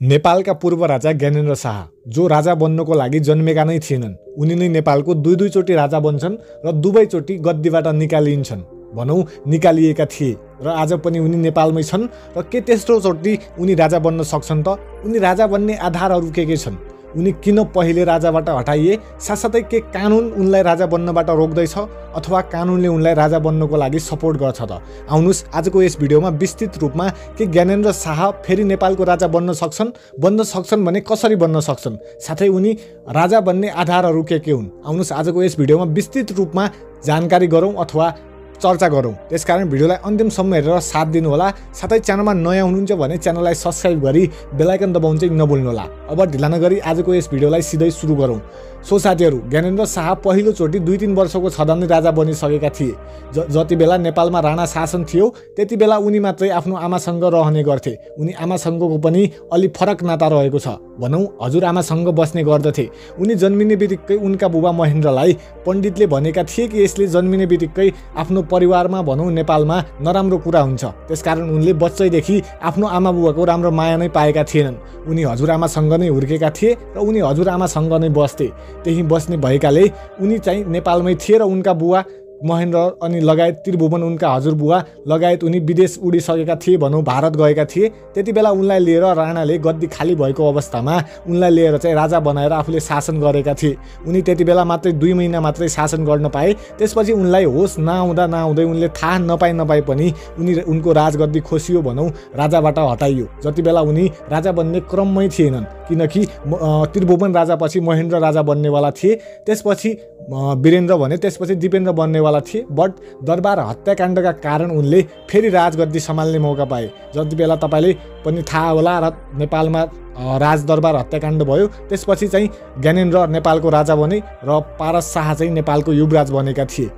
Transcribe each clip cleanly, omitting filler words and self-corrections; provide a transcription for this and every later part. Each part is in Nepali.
नेपालका पूर्व राजा ज्ञानेन्द्र शाह जो राजा बन्नको लागि जन्मेका नै थिएनन्, उनी नै नेपालको दुई चोटि राजा बन्छन् र दुवैचोटि गद्दीबाट निकालिन्छन् भनौँ निकालिएका थिए र आज पनि उनी नेपालमै छन्। र के तेस्रो चोटि उनी राजा बन्न सक्छन् त? उनी राजा बन्ने आधारहरू के छन्? उनी किन पहिले राजाबाट हटाइए? साथसाथै के कानुन उनलाई राजा बन्नबाट रोक्दैछ अथवा कानुनले उनलाई राजा बन्नको लागि सपोर्ट गर्छ त? आउनुस् आजको यस भिडियोमा विस्तृत रूपमा के ज्ञानेन्द्र शाह फेरि नेपालको राजा बन्न सक्छन् भने कसरी बन्न सक्छन्, साथै उनी राजा बन्ने आधारहरू के हुन्? आउनुस् आजको यस भिडियोमा विस्तृत रूपमा जानकारी गरौँ अथवा चर्चा गरौँ। त्यसकारण भिडियोलाई अन्तिमसम्म हेरेर साथ दिनुहोला। साथै च्यानलमा नयाँ हुनुहुन्छ भने च्यानललाई सब्स्क्राइब गरी बेल आइकन दबाउन चाहिँ नभुल्नुहोला। अब ढिला नगरी आजको यस भिडियोलाई सिधै सुरु गरौँ। सो साथीहरू, ज्ञानेन्द्र शाह पहिलोचोटि 2-3 वर्षको छँदा नै राजा बनिसकेका थिए। जति बेला नेपालमा राणा शासन थियो त्यति बेला उनी मात्रै आफ्नो आमासँग रहने गर्थे। उनी आमासँगको पनि अलि फरक नाता रहेको छ भनौँ, हजुरआमासँग बस्ने गर्दथे। उनी जन्मिने बित्तिकै उनका बुबा महेन्द्रलाई पण्डितले भनेका थिए कि यसले जन्मिने बित्तिकै आफ्नो परिवारमा भनौँ नेपालमा नराम्रो कुरा हुन्छ। त्यसकारण उनले बच्चैदेखि आफ्नो आमा बुबाको राम्रो माया नै पाएका थिएनन्। उनी हजुरआमासँग नै हुर्केका थिए र उनी हजुरआमासँग नै बस्थे। त्यही बस्ने भएकाले उनी चाहिँ नेपालमै थिए र उनका बुवा महेन्द्र अनि लगायत त्रिभुवन उनका हजुरबुवा लगायत उनी विदेश उडिसकेका थिए भनौँ, भारत गएका थिए। त्यति बेला उनलाई लिएर राणाले गद्दी खाली भएको अवस्थामा उनलाई लिएर चाहिँ राजा बनाएर आफूले शासन गरेका थिए। उनी त्यति बेला मात्रै 2 महिना मात्रै शासन गर्न पाए। त्यसपछि उनलाई होस नआउँदै उनले थाहा नपाए पनि उनको राजगद्दी खोसियो भनौँ, राजाबाट हटाइयो। जति बेला उनी राजा बन्ने क्रममै थिएनन्, किनकि त्रिभुवन राजापछि महेन्द्र राजा बन्नेवाला थिए, त्यसपछि वीरेन्द्र भने, त्यसपछि दिपेन्द्र बन्नेवाला थिए। बट दरबार हत्याकाण्डका कारण उनले फेरि राजगद्दी सम्हाल्ने मौका पाए। जति बेला तपाईँले पनि थाहा होला र नेपालमा राजदरबार हत्याकाण्ड भयो, त्यसपछि चाहिँ ज्ञानेन्द्र नेपालको राजा बने र पारस शाह चाहिँ नेपालको युवराज बनेका थिए।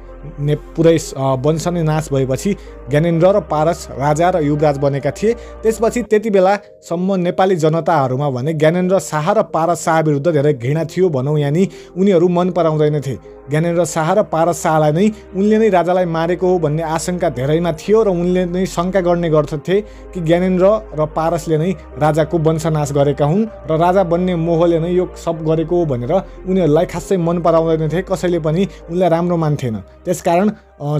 पुरै वंश नै नाश भएपछि ज्ञानेन्द्र र पारस राजा र युवराज बनेका थिए। त्यसपछि त्यति बेलासम्म नेपाली जनताहरूमा भने ज्ञानेन्द्र शाह र पारस शाह विरुद्ध धेरै घृणा थियो भनौँ, यानि उनीहरू मन पराउँदैनथे। ज्ञानेन्द्र शाह र पारस शाहलाई नै उनले नै राजालाई मारेको हो भन्ने आशंका धेरैमा थियो र उनले नै शङ्का गर्ने गर्दथे कि ज्ञानेन्द्र र पारसले नै राजाको वंशनाश गरेका हुन् र राजा बन्ने मोहले नै यो सब गरेको हो भनेर उनीहरूलाई खासै मन पराउँदैनथे। कसैले पनि उनलाई राम्रो मान्थेन। त्यसकारण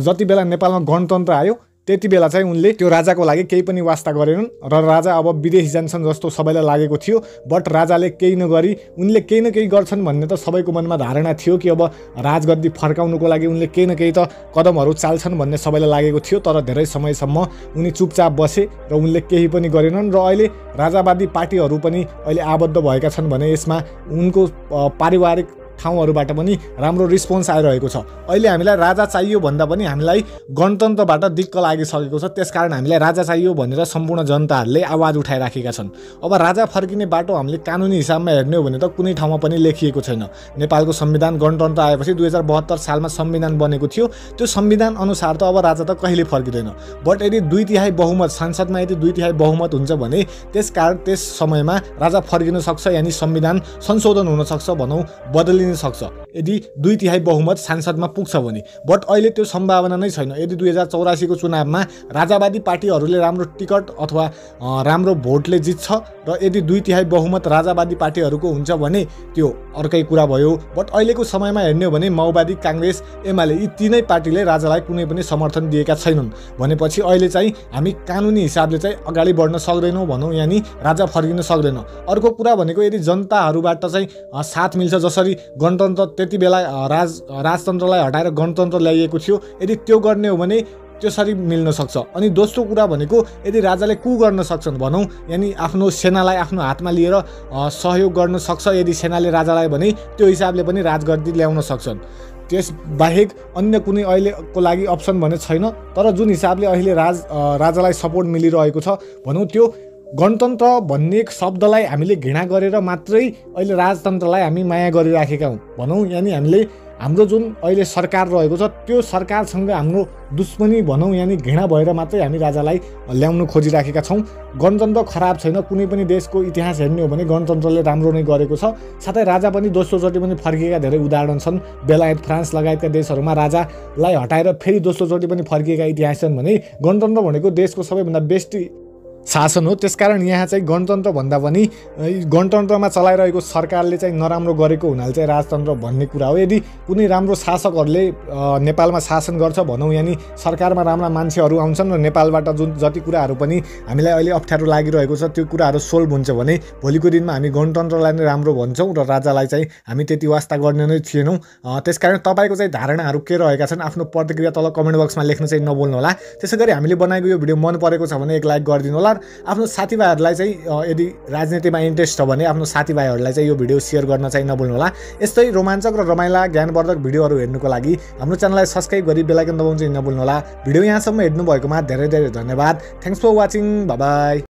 जति बेला नेपालमा गणतन्त्र आयो त्यति बेला चाहिँ उनले त्यो राजाको लागि केही पनि वास्ता गरेनन् र राजा अब विदेश जान्छन् जस्तो सबैलाई लागेको थियो। बट राजाले केही नगरी उनले केही न केही गर्छन् भन्ने त सबैको मनमा धारणा थियो कि अब राजगद्दी फर्काउनुको लागि उनले केही न केही त कदमहरू चाल्छन् भन्ने सबैलाई लागेको थियो। तर धेरै समयसम्म उनी चुपचाप बसे र उनले केही पनि गरेनन्। र अहिले राजावादी पार्टीहरू पनि अहिले आबद्ध भएका छन् भने यसमा उनको पारिवारिक ठाउँहरूबाट पनि राम्रो रिस्पोन्स आइरहेको छ। अहिले हामीलाई राजा चाहियो भन्दा पनि हामीलाई गणतन्त्रबाट दिक्क लागिसकेको छ। त्यसकारण हामीलाई राजा चाहियो भनेर सम्पूर्ण जनताहरूले आवाज उठाइराखेका छन्। अब राजा फर्किने बाटो हामीले कानुनी हिसाबमा हेर्ने हो भने त कुनै ठाउँमा पनि लेखिएको छैन। नेपालको संविधान गणतन्त्र आएपछि 2072 सालमा संविधान बनेको थियो। त्यो संविधान अनुसार त अब राजा त कहिले फर्किँदैन। बट यदि 2/3 बहुमत, संसदमा यदि 2/3 बहुमत हुन्छ भने त्यसकारण त्यस समयमा राजा फर्किन सक्छ, यानि संविधान संशोधन हुन सक्छ भनौँ, बदलिन सक्छ यदि 2/3 बहुमत सांसदमा पुग्छ भने। बट अहिले त्यो सम्भावना नै छैन। यदि 2084 को चुनावमा राजावादी पार्टीहरूले राम्रो टिकट अथवा राम्रो भोटले जित्छ र यदि 2/3 बहुमत राजावादी पार्टीहरूको हुन्छ भने त्यो अर्कै कुरा भयो। बट अहिलेको समयमा हेर्ने हो भने माओवादी, काङ्ग्रेस, एमाले यी तीनै पार्टीले राजालाई कुनै पनि समर्थन दिएका छैनन्। भनेपछि अहिले चाहिँ हामी कानुनी हिसाबले चाहिँ अगाडि बढ्न सक्दैनौँ भनौँ, यानि राजा फर्किन सक्दैन। अर्को कुरा भनेको यदि जनताहरूबाट चाहिँ साथ मिल्छ, जसरी गणतन्त्र त्यति बेला राजतन्त्रलाई हटाएर गणतन्त्र ल्याइएको थियो, यदि त्यो गर्ने हो भने त्यसरी मिल्न सक्छ। अनि दोस्रो कुरा भनेको यदि राजाले कु गर्न सक्छन् भनौँ, यानि आफ्नो सेनालाई आफ्नो हातमा लिएर सहयोग गर्न सक्छ यदि सेनाले राजालाई भने, त्यो हिसाबले पनि राजगद्दी ल्याउन सक्छन्। त्यस बाहेक अन्य कुनै अहिलेको लागि अप्सन भने छैन। तर जुन हिसाबले अहिले राजालाई सपोर्ट मिलिरहेको छ भनौँ, त्यो गणतन्त्र भन्ने शब्दलाई हामीले घृणा गरेर मात्रै अहिले राजतन्त्रलाई हामी माया गरिराखेका हौँ भनौँ। यानि हामीले हाम्रो जुन अहिले सरकार रहेको छ त्यो सरकारसँग हाम्रो दुश्मनी भनौँ, यानि घृणा भएर मात्रै हामी राजालाई ल्याउन खोजिराखेका छौँ। गणतन्त्र खराब छैन। कुनै पनि देशको इतिहास हेर्ने हो भने गणतन्त्रले राम्रो नै गरेको छ। साथै राजा पनि दोस्रोचोटि पनि फर्किएका धेरै उदाहरण छन्। बेलायत, फ्रान्स लगायतका देशहरूमा राजालाई हटाएर फेरि दोस्रोचोटि पनि फर्किएका इतिहास छन् भने गणतन्त्र भनेको देशको सबैभन्दा बेस्ट शासन हो। त्यसकारण यहाँ चाहिँ गणतन्त्र भन्दा पनि गणतन्त्रमा चलाइरहेको सरकारले चाहिँ नराम्रो गरेको हुनाले चाहिँ राजतन्त्र भन्ने कुरा हो। यदि कुनै राम्रो शासकहरूले नेपालमा शासन गर्छ भनौँ, यानि सरकारमा राम्रा मान्छेहरू आउँछन् र नेपालबाट जुन जति कुराहरू पनि हामीलाई अहिले अप्ठ्यारो लागिरहेको छ त्यो कुराहरू सोल्भ हुन्छ भने भोलिको दिनमा हामी गणतन्त्रलाई नै राम्रो भन्छौँ र राजालाई चाहिँ हामी त्यति वास्ता गर्ने नै थिएनौँ। त्यसकारण तपाईँको चाहिँ धारणाहरू के रहेका छन् आफ्नो प्रतिक्रिया तल कमेन्ट बक्समा लेख्न चाहिँ नभुल्नु होला। त्यसै गरी हामीले बनाएको यो भिडियो मन परेको छ भने एक लाइक गरिदिनु होला। आफ्नो साथीभाइहरूलाई चाहिँ यदि राजनीतिमा इन्ट्रेस्ट छ भने आफ्नो साथीभाइहरूलाई चाहिँ यो भिडियो सेयर गर्न चाहिँ नभुल्नु होला। यस्तै रोमाञ्चक र रमाइला ज्ञानवर्धक भिडियोहरू हेर्नुको लागि हाम्रो च्यानललाई सब्स्क्राइब गरी बेल आइकन दबाउन चाहिँ नभुल्नु होला। भिडियो यहाँसम्म हेर्नु भएकोमा धेरै धेरै धन्यवाद। Thanks for watching. Bye by.